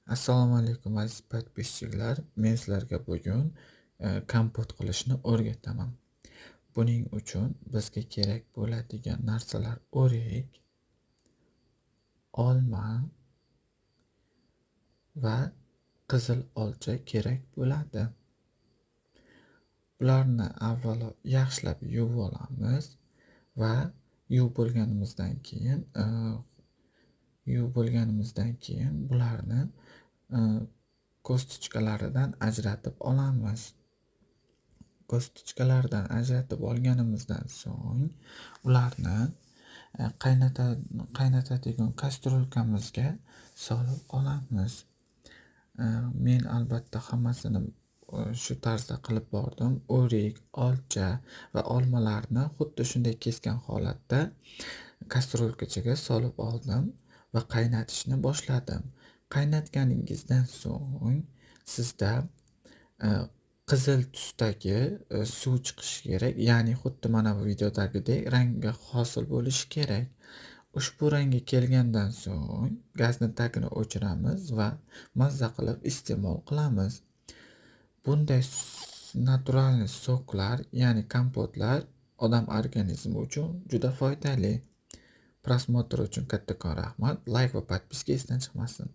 Assalomu alaykum, aziz подписчик lar. Men sizlarga bugun kompot qilishni o'rgataman. Buning uchun bizga kerak bo'ladigan narsalar: o'rik, olma va qizil olcha kerak bo'ladi. Bularni avvalo yaxshilab yuvib olamiz va yuvib bo'lganimizdan keyin bularni косточка laridan ajratib olamiz. Косточка laridan ajratib olganimizdan so'ng ularni qaynatadigan kastrulkamizga solib olamiz. Men albatta hammasini shu tarzda qilib bordim. O'rik, olcha va olmalarni xuddi shunday kesgan holatda kastrulkachaga solib oldim va qaynatishni boshladim. Qaynatganingizdan so'ng sizda qizil tusdagi suv chiqishi kerak, ya'ni xuddi mana bu videodagidek rangga hosil bo'lishi kerak. Ushbu rangga kelgandan so'ng gazni tagini o'chiramiz va mazza qilib iste'mol qilamiz. Bunday натуральный сок lar, ya'ni kompotlar odam organizmi uchun juda foydali. Просмотр uchun kattakon rahmat. Layk va подписка esdan chiqmasin.